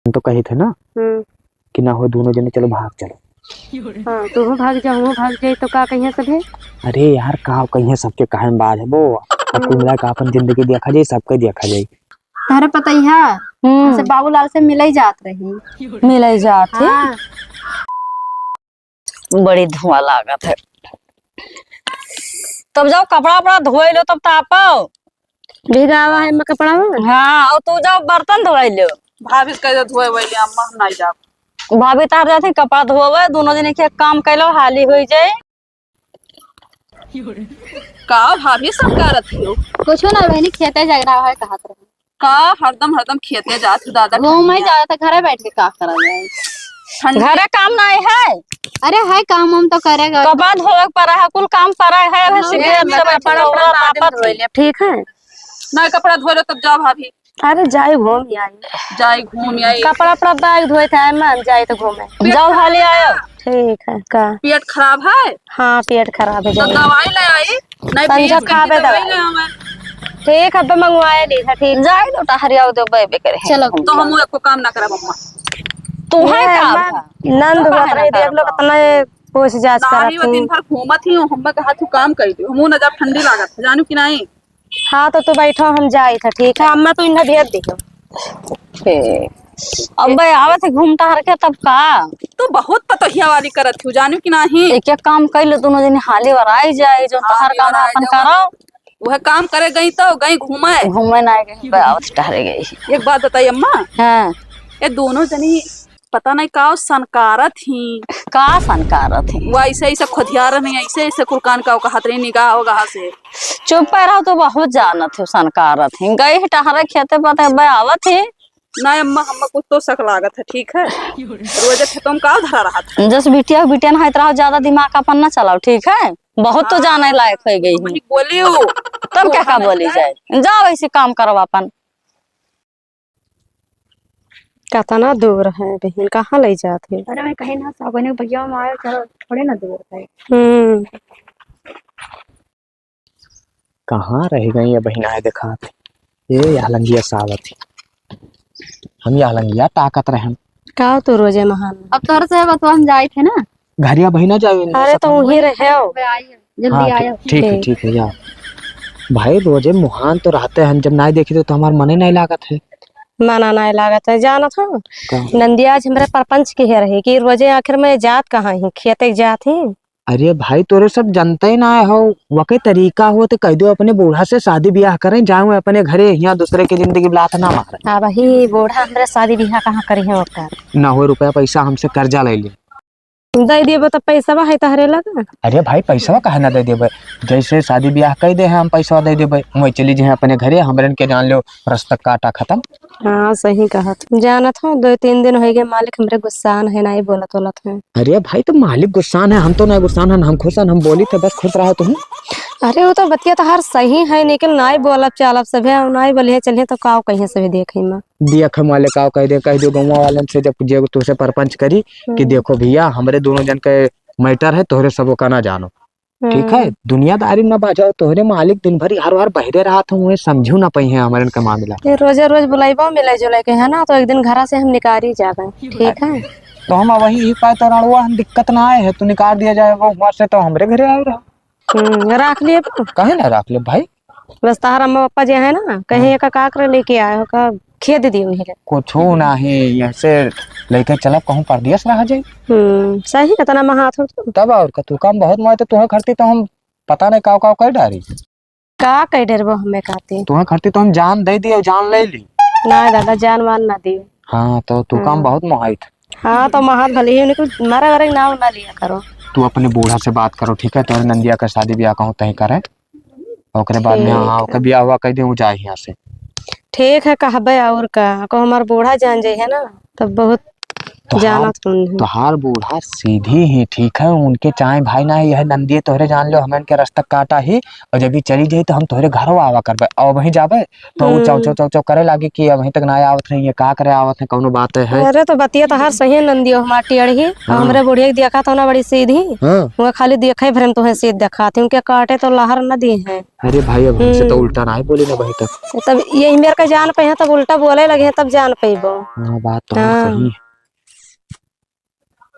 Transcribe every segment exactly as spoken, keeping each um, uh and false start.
हम तो कही थे ना हम्म। कि ना हो दोनों जने चलो भाग चलो। हाँ, तू भाग जा, हम भाग जाई तो का कहिए सभे? अरे यार, का कहिए, सबके काहे में बाज है वो। अब कुल हम्म। मिला के अपन जिंदगी देखा जाई, सबके देखा जाई। अरे पता ही है, हम्म। से बाबूलाल से मिले ही जात रही। मिले ही जात है? हाँ। बड़ी धुआं लागत है। तब जाओ कपड़ा वपड़ा धोए लो, तब तापो। भीगा हुआ है मैं कपड़ा में। हाँ, और तू जाओ बर्तन धोए लो। भाभी से कह दे धोए वोए ले अम्मा, हम नहीं जाब। भाभी तार जाते कपड़ा धोवे, दोनों जने के काम कैलो, हाली होई जाए। का भाभी सब करत हो? कुछ ना बहनी, खेते जा रहा है, कहत रहे। का हरदम, हरदम खेते जात हो दादा? घूमे जात है, घरे बैठ के का करा जाए? ठंडी घरे काम नहीं है। अरे है काम, हम तो करेगा। कपड़ा धोवे के पड़ा है, कुल काम पड़ा है, अभी हाँ, सिगरेट ये सब मैं कपड़ा कपड़ा वपड़ा धोए तापत ले, है। ठीक है। नहीं, कपड़ा धो लो, तब जाओ भाभी। अरे जाई घूम आई। जाई घूम आई। कपड़ा वपड़ा बैग धोए थे, मैं जाई तो घूमे। जाओ हाली आयो। ठीक है, का? पेट खराब है? हाँ, पेट खराब है, तो जाओ। दवाई ले आई। नहीं, संझा पीस के खाबे दवाई दवाई। ले आवे। ठीक है, अब मंगवाए ली है, ठीक। जाई तो टहरिया दो बेबे करे। चलो। तो हम एको काम ना करब अम्मा। तू है ये का अम्मा, बा? नंद तू हुआ काहे ना नहीं, देख लो करबा? कितना ये पूछ जांच ना करत ही, वो ही। दिन भर घूमत ही, हम कहा तू काम कर दे, हमू ना जाब, ठंडी लागत है, जानू कि नहीं? हाँ, तो तू बैठो, हम जाई था, ठीक है? अम्मा, तू इन्हें भेज दियो। ठीक। अबे आवत है घूम टहर के, तब का? तू बहुत पतोहिया वाली करत हूँ, जानू कि नाही? एक, एक काम कर लो, दोनों दिन हाली वर आई जाए, जो हाँ, तोहर काम अपन करो। वह काम करे गई तो गई घूमे। घूमे ना गई, बे आवत टहरे गई। एक बात बताई अम्मा। हाँ। ये दोनों जनी पता नहीं का सनकारत ही। का सनकारत ही? वो ऐसे, ऐसे खोदियार नहीं, ऐसे, ऐसे कुल कान का कहत रही, निगाह हो गहा से। चुप रहो, तो बहुत जानत हो सनकारत ही। गई ही टहरे खेते पते बे आवत ही। नहीं अम्मा, हम्मा कुछ तो शक लागत है, ठीक है? रोजे खेतों में का धरा रहा था? जस बिटिया, बिटिया ना होत रहो, ज्यादा दिमाग अपन ना चलाओ, ठीक है? बहुत तो जाने लायक हो गई है। मनी बोली हो। तब क्या का बोली जाए? जाओ ऐसे काम करो अपन। कतना दूर है बहिन, कहाँ ले जात है? अरे मैं कहीं ना सागवानी के बगिया में आया, चलो थोड़े ना दूर है। हम्म। कहाँ रह गई ये बहिन, आए देखात है। ये यालंगिया सावत है। हम यालंगिया ताकत रहन। का तू रोजे महान? अब तोहर से बतवा हम जाए थे ना। घरिया बहिना जावे ना, अरे सब तो हम वहीं रहे हो। जल्दी हाँ, आयो। ठीक, ठीक है, ठीक। ठीक है, जाओ। भाई, रोजे मुहान तो रहते हैं, जब नाई देखी तो, तो हमार मने नहीं लागत है। मना नहीं लागत है, जानत हो? का? नंदिया आज हमरे परपंच की है रही कि रोजे आखिर में जात कहाँ ही, खेते जात ही। अरे भाई, तोरे सब जनते ना हो, वके तरीका हो तो कह दो अपने बूढ़ा से शादी ब्याह करें, जाऊँ अपने घरे, यहाँ दूसरे की जिंदगी में लात ना मारे। अब ही बूढ़ा हमरे शादी ब्याह कहाँ करी है ओकर? ना हो रुपया पैसा हमसे कर्जा ले ले। दे देबो तो पैसवा है तहरे लगा। अरे भाई, पैसवा काहे ना दे देबे? जैसे शादी ब्याह कह दे हैं, हम पैसवा दे देबे। मैं चली जे अपने घरे, हमरन के जान लो, रस्ता काटा खत्म। हाँ, सही कहत। जानत हो, दो तीन दिन हो गए, मालिक हमरे गुस्सान है, नहीं बोलत बोलत है। अरे भाई, तो मालिक गुस्सान है, हम तो नहीं गुस्सान है, हम खुश हैं, हम बोली थे, बस खुश रहो तुम। अरे, वो तो बतिया तो हर सही है, लेकिन नहीं बोलब चालब सभे, नहीं बोलिए चलिए तो काव कहिए सभे देखे में। दिया खमाले काव कह दे, कह दो गौवा वालन से, जब जे तुझसे परपंच करी कि हम्म। देखो भैया, हमरे दोनों जन के मैटर है, तोहरे सबो का ना जानो, ठीक है? हम्म। दुनियादारी ना बाजाओ, तोहरे मालिक दिन भर हर हर बहरे रहा था, उहे समझू ना पई है हमरन के मामला। ये रोजे रोज बुलाइबो मिले जुले के है ना, तो एक दिन घरा से हम निकारी जाबे, ठीक है? तो हम वही ही पाए तो रणुआ हम दिक्कत ना आए है, तू निकार दिया जाए वो हुआ से तो हमरे घरे आए रहा। हम्म, राख लिए बा। काहे ना राख ले भाई? बस तहार अम्मा पापा जे है ना, कहीं हाँ। एका का करे लेके आए हो, का खेद दिए वही ले। कुछो नाही, यहाँ से लेके चलब कहूँ परदेस रहा जाए। हम्म, सही, इतना महात हो तू। तब और का, तू काम बहुत माय तो तुहे खरती तो हम पता नहीं काव काव कर डारी। का कह डरबो हमें कहते? तुहे खरती तो हम जान दे दिए, जान ले ली। ना दादा, जान वान ना दिए। हाँ, तो तू काम हाँ। बहुत मोहाइत। हाँ, तो महात भले ही उन्हें कुछ मरे वरे नाम ना लिया करो। तू अपने बूढ़ा से बात करो, ठीक है? तोरे नंदिया का शादी ब्याह कहूँ तय करे, ओकरे बाद में, ठीक हाँ, है। ओकर ब्याह हुआ कह दे, वो जाए यहाँ से। ठीक है, कहबे और का, को हमार बूढ़ा जान जाए है ना, तब बहुत तोहार, जानत कौन है? तोहार बूढ़ा सीधी ही ठीक है, उनके चाहे भाई ना है, यह नंदिये तोहरे जान लो, हमन के रास्ता काटा ही, और जब ये चली जाई तो हम तोहरे घरो आवा करबे, और वहीं जाबे तो उ चौ हम्म। चौ चौ चौ करे लागी कि अबहीं तक ना आवत रही है, का करे आवत है, कौनो बात है? अरे तो बतिया तो हर सही है नंदियो हमार टेढ़ी, हाँ। हमरे बुढ़िया के देखा तो ना बड़ी सीधी, हाँ। वो खाली देखे भरे में तोहे सीध देखाती, उनके काटे तो लहर न दी है। अरे भाई, अब हमसे तो हम्म। उल्टा ना ही बोली ना भाई तब। तब यही मेरे का जान पे है, तब उल्टा बोले लगे हैं, तब जान पेबो। हाँ, बात तो हाँ। सही है।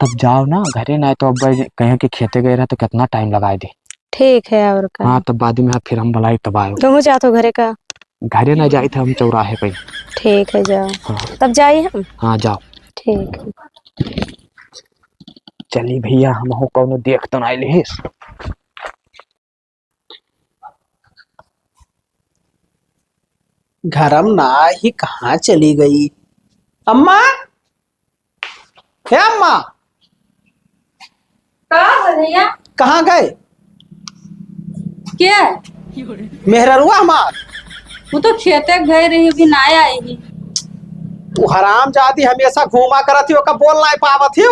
तब जाओ ना घरे, ना तो अब कहे कि खेते गए रहे तो कितना टाइम लगाए दे। ठीक है, और का। हाँ, तब बाद में फिर हम बुलाई तब आयो। तुम जात हो घरे का? घरे ना जाई थे हम चौराहे पे। ठीक है, जाओ। हाँ। तब जाई हम। हाँ, जाओ। ठीक है। चली भैया, हम हो कौनो देख तो ना लिहिस। घरम ना ही कहाँ चली गई? अम्मा, हे अम्मा, का हो भैया? कहाँ गए? के? मेहररुआ हमार। वो तो खेते गए रही, अभी ना आई ही। वो हरामजादी हमेशा घूमा करत ही, ओका बोल ना पावत ही।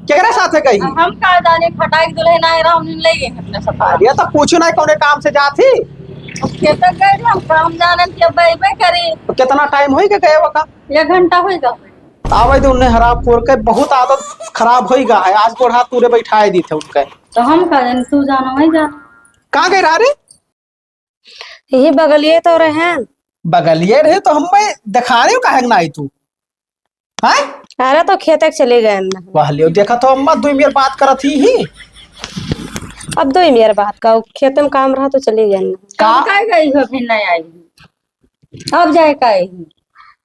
केकरे साथे गई? हम का जाने, खटाई के दुल्हन आए रहा, उन्हें ले गए अपने साथ। अरे तो पूछो ना, कौने काम से जात ही? अब खेते गए रहे, हम काम जानन के अब अइबे करी। तो कितना टाइम होई के गए ओका? एक घंटा होई गा। आवे दे उन्हें हरामखोर के, बहुत आदत खराब होई गा है। आज गोड़ हाथ पूरे बैठाए दी थे उनके। तो हम का जाने, तू जानो, वही जानो। कहाँ गए रहा रे? यही बगलिए तो रहे। बगलिए रहे तो हम मैं दिखाने काहे ना आई तू? हैं? अरे तो खेते के चले गए ना। वाह लियो, देखा तो अम्मा, दो मेर बात करत ही, ही। अब दो मेर बात का, खेते में काम रहा तो चले गए ना। का? कब का गई हो, फिर नहीं आई? अब जाए का ही?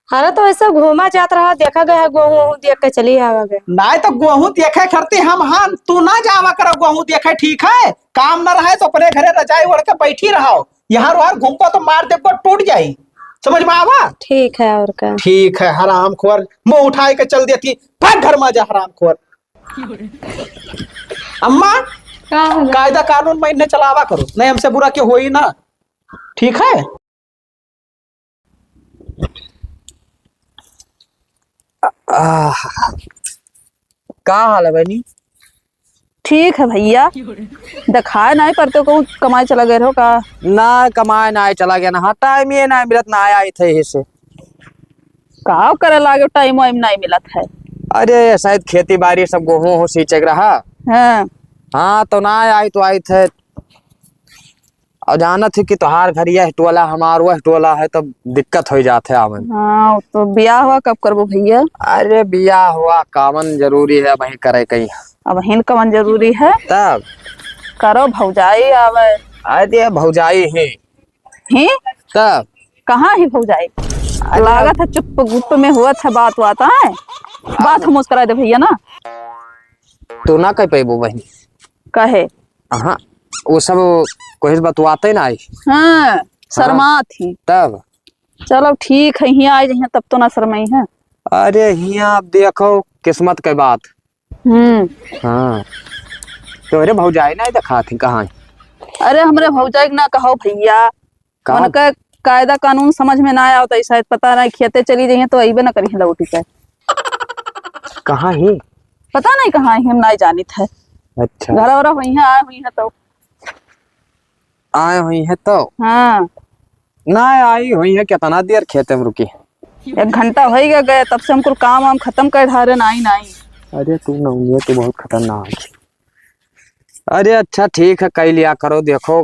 अरे तो ऐसे घूमा जात रहा, देखा गया है, गोहूँ वोहूँ देख के चली आवा गया। नाहीं तो गोहूँ देखे खरती हम हन, तू ना जावा करो गोहूँ देखे, ठीक है? काम ना रहे तो अपने घरे रजाई ओढ़ के बैठी रहो, यहाँ रोहर घूमबो तो मार देबो, टूट जाई, समझ में आवा? ठीक है, और का? ठीक है, हरामखोर, मुँह उठाए के चल देती, भाग घर में जा हरामखोर। अम्मा, का होला? कायदा कानून में इन्हें चलावा करो, नहीं हमसे बुरा के होई ना, ठीक है? आह, का हाल है बहनी? ठीक है भैया। दिखाए नाहीं पड़ते, कहूँ कमाए चला गए रहो का? ना, कमाए नाहीं चला गया ना। हाँ, टाइम ये नाहीं मिलत, ना आए थे इसे। का करे लागे, टाइम वाइम नाहीं मिलत है। अरे, शायद खेती बाड़ी सब गोहूँ हो सींचे के रहा। हाँ। हाँ, तो ना आए तो आए थे। और जानत ही कि तोहार घर यह टोला, हमार वह टोला है, तब दिक्कत हो जात है आवन। हाँ, तो बियाह हुआ कब करबो भैया? अरे बियाह हुआ कावन जरूरी है, वहीं करे कहीं। अब हिन कवन जरूरी है? तब? करो भौजाई आवे। अरे भौजाई ही। ही? तब? कहाँ ही भौजाई? अरे लागत है चुप गुप में हुआ था बात, बात है। बात हम मुस्कुरा दे भैया ना। तू ना कह पैबो बहनी। कहे? हाँ, वो सब कोई से बतवाते ना आई। हाँ, हाँ, शर्मात ही। तब? चलो ठीक है, हियाँ आए जइहें तब तो ना शर्माई है। अरे हियाँ अब देखो किस्मत के बात। हम्म। हाँ, तोहरे भौजाई ना देखा थी कहाँ? अरे हमरे भौजाई के ना कहो भैया, का? उनका कायदा कानून समझ में ना आवत है, शायद पता नहीं खेते चली जाइए तो अइबे ना करी लौटी के। कहाँ ही? पता नहीं कहाँ ही, हम नहीं जानित है। अच्छा। घर और हुई है, आए हुई है तो। आए हुई है तो? हाँ। ना आई हुई है, कितना देर खेते में रुकी? एक घंटा हो ही गया गए, तब से हम कुल काम वाम खत्म कर ढारे, नाई, नाई। अरे तू नौनिया, तू बहुत खतरनाक है। अरे अच्छा ठीक है, कई लिया करो, देखो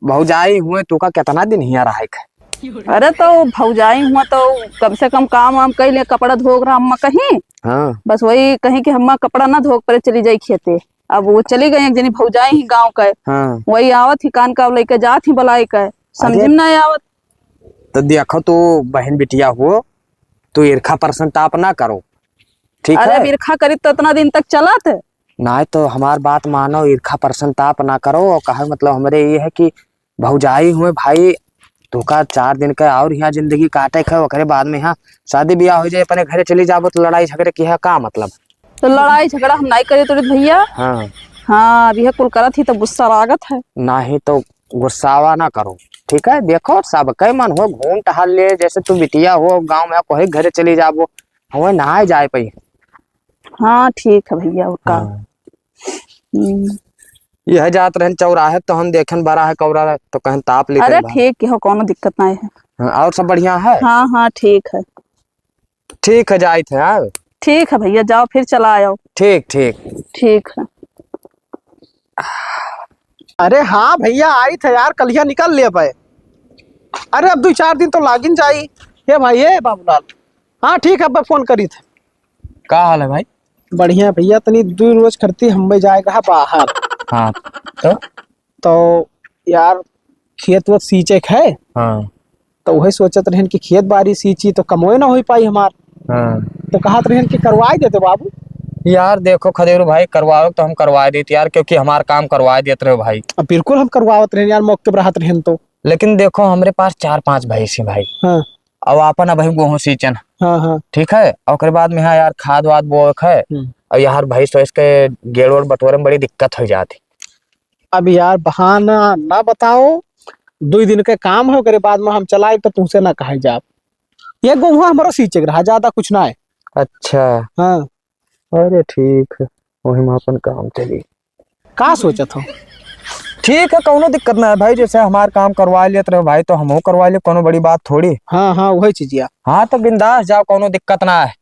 भौजाई हुए तू का कितना दिन हिया रहे के? अरे तो भौजाई हुआ तो कम से कम काम वाम कई ले, कपड़ा धोक रहा अम्मा कहीं। हाँ। बस वही कहीं कि अम्मा कपड़ा ना धोक परे चली जाई खेते। अब वो चली गई एक जनी भौजाई ही गाँव के। हाँ। वही आवत ही कान का लेके जात ही बुलाई के, समझ अरे में ना आवत। तो देखो तू बहन बिटिया हो, तू ईर्खा प्रसन्नताप ना करो, ठीक अरे है? अब ईर्खा करी तो इतना दिन तक चलत? नाहीं तो हमार बात मानो, ईर्खा प्रसन्नताप ना करो। और कहे मतलब हमरे ये है कि भौजाई हुए भाई, तोका चार दिन का और यहाँ जिंदगी काटे के है, ओकरे बाद में यहाँ शादी ब्याह हो जाए, अपने घरे चली जाबो तो लड़ाई झगड़े की है का मतलब? तो लड़ाई झगड़ा हम नाहीं करे तुरंत भैया। हाँ। हाँ, अब यह कुल करत ही तो गुस्सा लागत है। नाहीं तो गुस्सावा ना करो, ठीक है? देखो सबके मन हो, घूम टहल ले, जैसे तू बिटिया हो गाँव में, कोई घरे चली जाबो, हमें ना जाए पाई। हाँ, ठीक है भइया, और का? हाँ। हम्म। यह जात रहन चौराहे, तो हम देखन बड़ा है कौरा, तो कहन ताप लेते अरे बा। ठीक हो, कौनो दिक्कत नाहीं है। हाँ, और सब बढ़िया है? हाँ, हाँ, ठीक है। ठीक है, जाइत है, हाँ। ठीक है भइया, जाओ फिर चला आओ। ठीक, ठीक। ठीक है। अरे हाँ भइया, आइत है यार, कलिया निकल लेबे। अरे अब दुइ चार दिन तो लागिन जाई। ए भाई, ए बाबूलाल। हाँ ठीक है, अब फोन करीत है। का हाल है भाई? बढ़िया भइया, तनी दुइ रोज करती हम जाए कहा बाहर। हाँ, तो? तो यार, खेत वेत सींचे के है। हाँ। तो उहे सोचत रहन कि खेत बारी सींची तो कमोए ना होइ पाई हमार। हाँ। तो कहत रहन कि करवाए देते बाबू। यार देखो खदेरू भाई, करवाओ तो हम करवाए देते यार, क्योंकि हमार काम करवाए देत रहो भाई। अब बिल्कुल हम करवावत रहन यार, मौके पर रहत रहन तो। लेकिन देखो, हमरे पास चार पांच भैंस हैं भाई। हाँ। अब आपन अब हम गोहूं सींचन। हाँ, हाँ। ठीक है, ओकरे बाद में हाँ यार, खाद वाद बोए के है। हम्म। और यार भैंस वैस के गेड़ वेड़ बटोरे में बड़ी दिक्कत हो जाती। अब यार बहाना ना बताओ, दुइ दिन के काम है, ओकरे बाद में हम चलाइब तो तुमसे ना कहे जाब। ये गोहुआ हमरो सींचे के रहा, ज्यादा कुछ ना है। अच्छा। हाँ। अरे ठीक है, वही में अपन काम चली। का सोचत हो? ठीक है, कौनो दिक्कत ना है भाई, जैसे हमार काम करवा लेत रहे भाई, तो हमहू करवा ले, कौनो बड़ी बात थोड़ी। हाँ, हाँ, वही चीजिया। हाँ, तो बिंदास जाओ, कौनो दिक्कत ना है।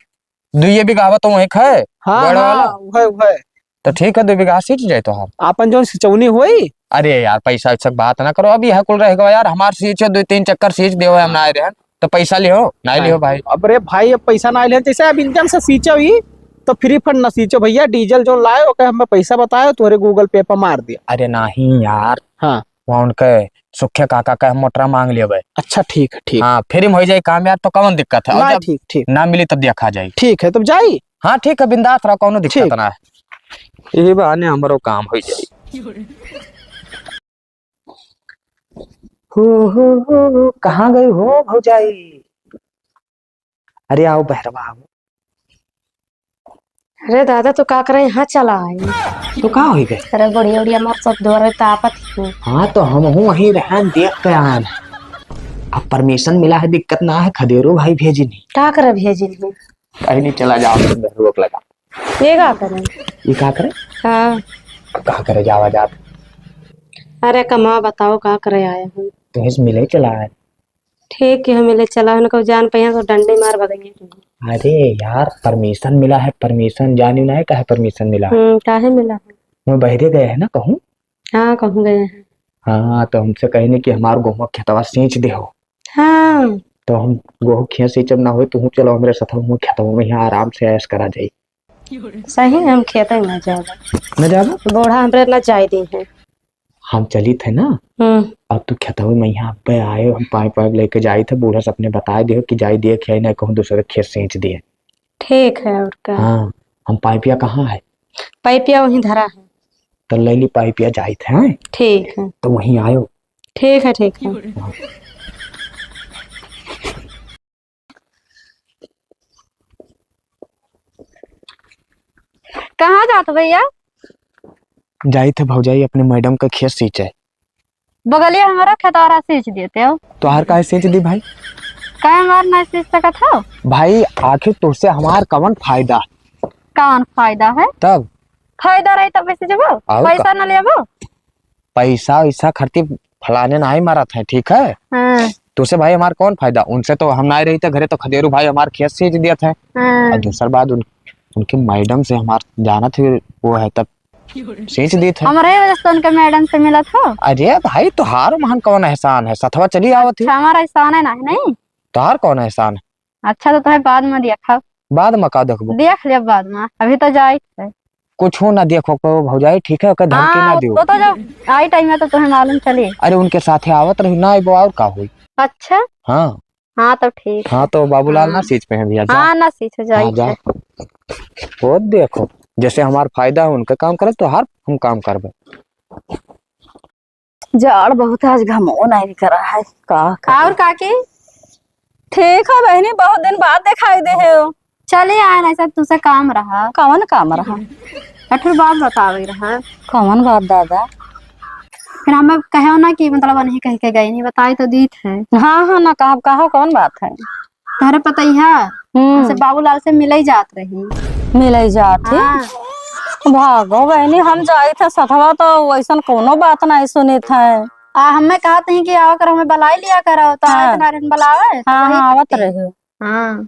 दुइये बीघा तो वहीं है, हाँ, बड़ हाँ, वाला। उहे, उहे। तो ठीक है, दुइ बीघा सींच जाए तो हम। आपन जौन सिंचौनी होई। अरे यार, पैसा वैसा के बात ना करो, अब यह कुल रह गवा यार, हमार सींचो दुइ तीन चक्कर सींच देवे, हम ना आए रहन, तो पैसा लिहो, ना लिहो भाई। अब रे भाई, अब पैसा ना लिहो, जैसे अब इंजन से सींचो ही, तो free fund ना सींचो भइया, डीजल जौन लाए, ओके हमें पैसा बतायो, तोहरे Google Pay पर मार दिया। अरे नहीं यार, हाँ। वहाँ उनके सुखे काका का हम मोटरा मांग लेबे। अच्छा, ठीक है, ठीक। हाँ, free में हो जाए काम यार, तो कौन दिक्कत है? और ना, जब ठीक, ठीक। ना मिली तब देखा जाए। ठीक है, तब जाई। हाँ, ठीक है, बिंदास रहो, कौनो दिक्कत ठीक। ना है। यही बहाने हमरो काम हो जाए। हो, हो, हो, कहाँ गए हो भौजाई? अरे आओ बहरवा आओ। अरे दादा, तू का करे यहाँ चला आई? तो का होई गए? अरे बढ़िया बढ़िया हमार सब द्वारे तापत ही। हाँ, तो हमहू वहीं रहन देख के आन। अब permission मिला है, दिक्कत ना है, खदेरू भाई भेजिन ही। का करे भेजिन ही? कहीं नहीं, चला जाओ, तुम घर रोक लगा। ये का करे? ये का करे? हाँ। अब का करे जावा जात? अरे कमा बताओ, का करे आए हो? तुमसे मिले चला आए। ठीक है, मिले चला, उनको जान पहिया तो डंडी मार भगइया। अरे यार, permission मिला है, permission जानी ना है, काहे permission मिला है? हम्म, काहे मिला है? वो बहरे गए हैं ना कहूँ? हाँ, कहूँ गए हैं। हाँ, तो हमसे कहे नहीं कि हमार गोहुआ खेतवा सींच दे हो। हाँ। तो हम गोहू खेत सींचब ना होई, तुहूँ चलो हमरे साथ, हम खेतवा में यहाँ आराम से ऐश करा जाई। सही में हम खेते में ना जाबा। न जाबा? बूढ़ा हमरे ना जाए दी है। हम चलित है ना, हम्म। अब तू खेतवे में यहाँ पे आए, हम पाइप वाइप लेके जाइत है, बूढ़ा से अपने बताए दियो कि जाई दिए खेत, नहीं कहूँ दूसरे खेत सींच दिए। ठीक है, और का? हाँ, हम पाइपिया कहाँ है? पाइपिया वहीं धरा है। तो ले ली पाइपिया, जाइत है, हैं? ठीक है। तो वहीं आयो। ठीक है, ठीक है। हाँ। कहाँ जात भैया? जाइत है भौजाई, अपने मैडम का खेत सींचे। बगलिया हमारा खेतवारा सींच देते हो। तोहार काहे सींच दी भाई? काहे हमार नहीं सींच सकत हो? भाई, आखिर तुझसे हमार कवन फायदा? कवन फायदा है? तब? फायदा रही तब सींचबो? और पैसा का? न लेबो? पैसा वैसा खातिर फलाने नाहीं मारत है, ठीक है? हाँ। तुझसे भाई हमार कौन फायदा? उनसे तो हम नाहीं रही थे घरे, तो खदेरू भाई हमार खेत सींच दिया था। हाँ। और दूसर बात, उन, उनकी मैडम से हमार जानत ही वो है, तब सींच दी थे। हमरे वजह से उनके मैडम से मिलत हो। अरे भाई, तोहार महन कौन एहसान है? सथवा चली आवत ही। अच्छा, हमारा एहसान है ना, नहीं? तोहार कौन एहसान है? अच्छा, तो तोहे बाद में देखब। बाद में का देखबो? देख लेब बाद में, अभी तो जाइत है। कुछ हो ना देखो को भौजाई, ठीक है? ओकर धमकी ना हाँ, दियो। तो, तो जब आई टाइम में तो तोहे मालूम चली। अरे, उनके साथे आवत रही ना, आइबो और का होई? अच्छा। हाँ। हाँ, तो ठीक हाँ, है। तो बाबूलाल ना हाँ। सींच पे हैं भैया, जा। हाँ, ना सींच हो जाई हाँ, जा। है। वो देखो, जैसे हमार फायदा है उनका काम करे, तो हर हम काम करबे। जाड़ बहुत आज घमो नहीं करा है, का करे? और काकी? ठीक है बहनी, बहुत दिन बाद दिखाई दे है हो। चली आए ना, सब तुझसे काम रहा। कौन काम रहा? अठुर बात बतावे रहा। कौन बात दादा? फिर हमें कहो ना कि मतलब नहीं कह के गई, नहीं बताई तो दीत है। हाँ, हाँ, ना कहा, कहा कौन बात है? तोहरे पता ही है, हम्म। हमसे बाबूलाल से मिले ही जात रही। मिलई जात ही। हाँ। भागो बहिनी, हम जाइत है सथवा तो वैसन कौनो बात नहीं सुनित है। आ, हमें कहत ही कि आवा करो, हमें बलाई लिया करो, तो हाँ। आवत ना रहन बलावे, तो हाँ, वही हाँ, आवत करती। रहे। हाँ।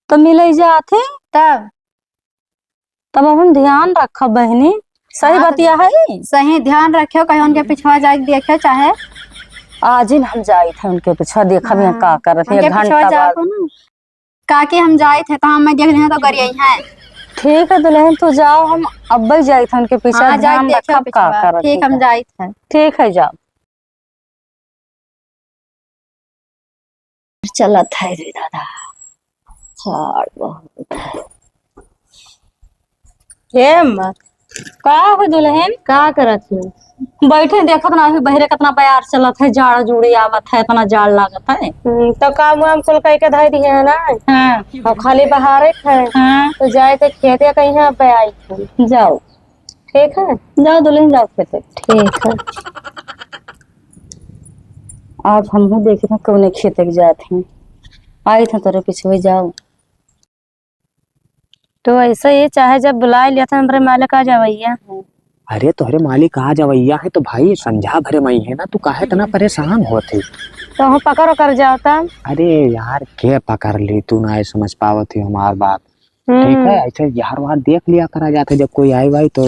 तो मिलई जात ही। तब? तब अपन ध्यान रखब बहिनी, सही हाँ, तो बतिया है। सही ध्यान रखियो, कहीं उनके पिछवा जाके देखियो चाहे। आज ही हम जाइत है उनके पिछवा, देखब यहाँ हाँ, का करत है, उनके पिछवा घंटा जाओ बाद। को ना। काकी हम जाइत है, तो हम मैं देख लेना तो गरियाई है। ठीक है दुल्हन, तू जाओ, हम अब्बे जाइत है उनके पिछवा, हाँ, जाके ध्यान देखियो रखब का पिछवा। करत ठीक, है हम का। जाइत है। ठीक है, जाओ। चलत है रे दादा, झाड़ बहुत है। हे अम्मा, का हो दुल्हन? का करत हो? बैठे देखत ना हो, बहरे कितना बयार चलत है, जाड़ जुड़ी आवत है, इतना जाड़ लागत है। हम्म, तो काम वाम कुल कई के धई दिहे है ना? हाँ। और खाली बहारे है। हाँ। तो जाए के खेते कहीं पे आई थी। जाओ। ठीक है? जाओ दुल्हन, जाओ खेते। ठीक है। आज हमहू देखी था कौने खेते के जात हैं। आई था तोरे पिछवे, जाओ। तो ऐसा ही चाहे जब बुलाए लिया था, हमरे मालिक आ जावैया। अरे तोहरे मालिक आ जावैया है तो भाई संझा भरे मई है ना, तू काहे इतना परेशान होत है? तो हम पकड़ कर जाओ तब। अरे यार के पकड़ ली, तू ना समझ पावत ही हमार बात। ठीक है, हम्म। ऐसे यार वार देख लिया करा जाते, जब कोई आए भाई तो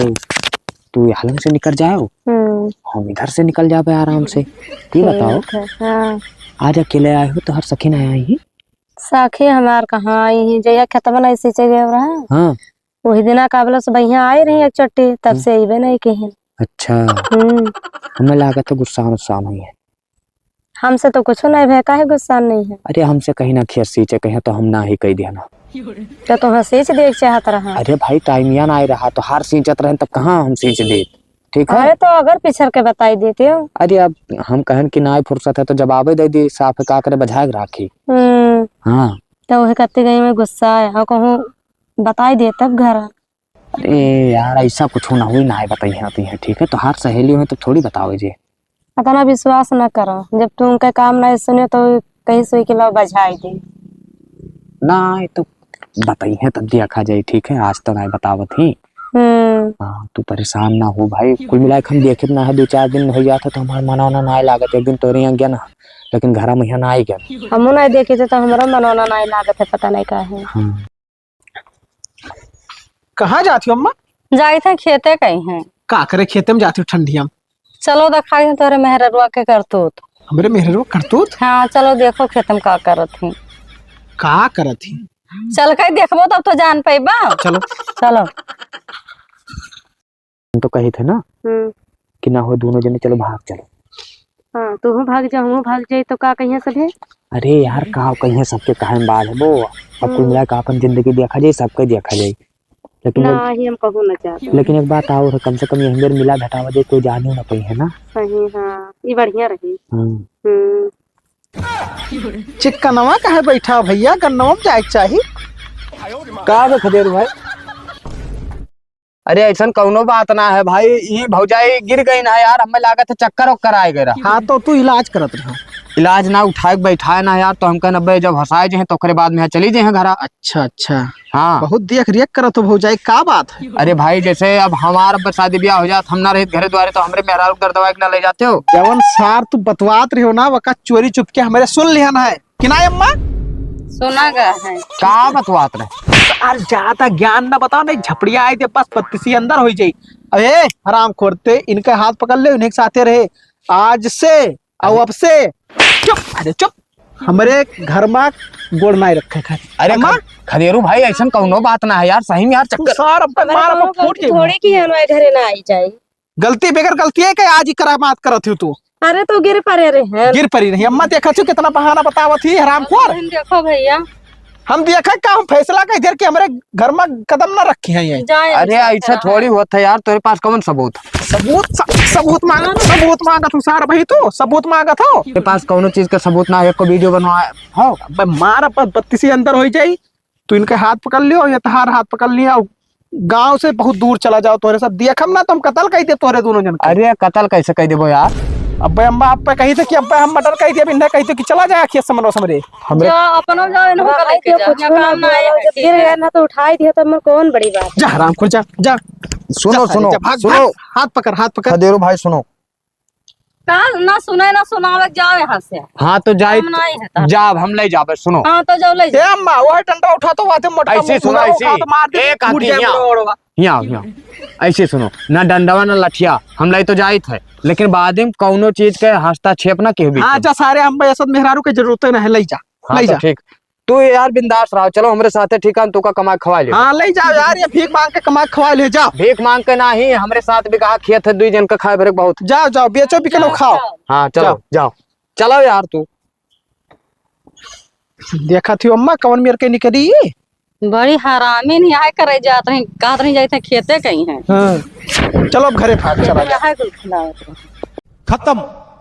तू हलन से निकल जाओ, हम्म। हम इधर से निकल जाबे आराम से। ये बताओ, ठीक है, हाँ। आज अकेले आए हो तो हर सखी नहीं आई ही? सखी हमार कहाँ आई ही, जहिया खेतवा नहीं सींचे गए रहा। हाँ। वही दिना काबला से बहिया आई रही एक चट्टी, तब हम्म। से अइबे नहीं कहीं। अच्छा। हम्म। हमें लागत है गुस्सा उस्सा नहीं है। हमसे तो कुछ नहीं भय, काहे गुस्सा नहीं है? अरे हमसे कहीं ना खेत सींचे कहीं तो हम ना ही कह दिया ना। तो तुम्हें सींच देख चाहत रहा। अरे भाई टाइमिया ना आए रहा तो हार सींचत रहन तब कहाँ हम सींच देत, ठीक है? अरे तो अगर पिछर के बताई देते हो। अरे अब हम कहन कि ना फुर्सत है तो जवाबे दे दी साफ, का करे बझाए के राखी। हम्म। हाँ। तो वही कत्ती गई में गुस्सा है और कहूँ बताई दे तब घर। अरे यार ऐसा कुछ ना हुई, ना बताई है, ठीक है? तो हार सहेली हुई तो थोड़ी बतावे जे। इतना विश्वास न करो, जब तू उनका काम नहीं सुने तो कहीं सोई के लाओ बझाई दे। ना, ये तो बताई है तब देखा जाए, ठीक है? आज तो नहीं बतावत ही। हम्म। हाँ, तू परेशान ना हो भाई, कुल मिला के हम देखित ना है, दो चार दिन हो जाता तो हमार मना ना, ना लागत, एक दिन तोरे यहाँ गया ना, लेकिन घर में यहाँ ना आई गया। हमू नहीं देखित तो हमारा मनोना नहीं लागत है, पता नहीं का है। हाँ। कहाँ जात हो अम्मा? जाइत है खेते कहीं है। का करे खेते में जात हो ठंडिया में? चलो देखाई है तोरे मेहररुआ के करतूत। हमरे मेहररुआ करतूत? हाँ, चलो देखो खेते में का करत ही। का करत ही? चल के देखबो तब तो जान पैबा। चलो। चलो। हम तो कही थे ना हम्म। कि ना हो दोनों जने चलो भाग चलो। हाँ, तू भाग जा, हम भाग जाई तो का कहिए सभे? अरे यार, का कहिए, सबके काहे में बाल है वो। अब कुल हम्म। मिला के अपन जिंदगी देखा जाए, सबके देखा जाए। लेकिन ना, एक, ही हम कहूँ ना चाहते। लेकिन एक बात और है, कम से कम यही मेर मिला घटावा जाए, कोई जाने ना पाई है ना। सही, हाँ, ये बढ़िया रही। हम्म। हम्म। चिक्कनवा काहे बैठा भैया, गन्नवा में जाए के चाही। का बे खदेरू भाई? अरे ऐसन कौनो बात ना है भाई, ई भौजाई गिर गई ना यार, हमें लागत है चक्कर ओक्कर आए गए रहा। हाँ तो तू इलाज करत रहा। इलाज ना, उठाए के बैठाए ना यार, तो हम कहन अबे जब हंसाए जे हैं तो ओकरे बाद में यहाँ चली जे हैं घरा। अच्छा अच्छा। हाँ। बहुत देख रेख करत हो भौजाई, का बात है? अरे भाई जैसे अब हमार अब शादी ब्याह हो जात, हम ना रहित घरे द्वारे तो हमरे मेहरारू के दर्दवा के ना ले जाते हो। जवन सार तू बतवात रहे हो ना वका चोरी चुपके हमरे सुन लिहन है। कि ना अम्मा? सुना गा है। का बतवात रहे? सार ज्यादा ज्ञान ना बताओ, नहीं झपड़िया आई थे बस बत्तीसी अंदर हो जाई। अबे हराम खोरते, इनके हाथ पकड़ ले, उन्हीं के साथे रहे आज से। और अरे। अब से चुप, अरे चुप, हमरे घर में गोड़ नाई रखे खाए। अरे अम्मा? ख-, खदेरू भाई, ऐसन कौनो बात ना है यार, सही में यार तू चक्कर। सार अब हमारे मार अब दोनों फूट गलती जाई। थोड़े की है, हमारे घरे ना आई जाए। गलती बगैर गलती है कि आज ही करामात करत हो तू? अरे तो गिर पड़े रहे हैं। गिर पड़ी रही। अम्मा देखा छू कितना बहाना बतावत ही हरामखोर। हम देखो भैया। हम देखा का हम फैसला कह देर कि हमरे घर में कदम ना रखी है ये। जाए अरे ऐसा ऐसा करा। थोड़ी होत है यार, तेरे पास कौन सबूत? सबूत स-, सबूत मांगत, सबूत मांगत हो सार भाई तू, सबूत मांगत हो। तेरे पास कौनो चीज का सबूत ना है, एक को वीडियो बनवा हो। अबे मार अब बत्तीसी अंदर हो जाई। तू इनके हाथ पकड़ लियो, ये तहार हाथ पकड़ लिया, गांव से बहुत दूर चला जाओ, तोरे सब देखम ना तो हम कत्ल कह दे तोरे दोनों जन के। अरे कत्ल कैसे कह देबो यार? अब्बे अम्मा, अब्बे कही थे कि अब्बे हम मटर कही थे, अभी इन्हें कही थे कि चला जाए खेत समरो समरे। हमरे जा, अपनो जाओ, इन्हों का लेके जा। कुछ ना काम ना आए। जब गिर गया ना तो उठाई दिया, तो मैं कौन बड़ी बात। जा हरामखोर, जा, जा। सुनो, जा सारे, सुनो, जा, भाग, सुनो। भाग। हाथ पकड़, हाथ पकड़। खदेरो भाई, सुनो। का ना सुने ना सुनावे, जाओ यहाँ से। हाँ, तो जाई, काम नहीं है तारा। जाब, हम ले जाबे, सुनो। हाँ, तो जाओ, ले जाओ। ए अम्मा, वो डंडा उठा तो, वाते मोटका ऐसे मुंह सुनो, उठा ऐसे। तो मार दे, एक टूट आती जाए यहाँ। मुड़वा, उड़वा। यहाँ, यहाँ। ऐसे सुनो, ना डंडवा ना लठिया, हम ले तो जाइत है, लेकिन बाद में कौनो चीज के हस्तक्षेप ना केहू बीच हाँ, में। जा सारे, हम ऐसा मेहरारू के जरूरत ना है, ले जा, हाँ, ले तो जा। ठीक। तू यार बिंदास रहो, चलो हमरे साथे, ठीक है, तू का कमा के खवा ले। हाँ, ले जाओ यार, ये भीख मांग के कमा के खवा ले, जाओ। भीख मांग के नाही, हमरे साथ भी कहा खेत है, दुई जन का खाए भरे बहुत। जाओ, जाओ, बेचो बिकनो खाओ। हाँ, चलो, जाओ। जाओ। चलो यार तू। देखा थी अम्मा, कौन मेर के निकली? बड़ी हरामी नहीं आए करे जात रही, कहत रही जाइत है खेते कहीं है। हाँ। चलो अब घरे भाग, चला जा। यहाँ कुल खिलावत रही। खत्म।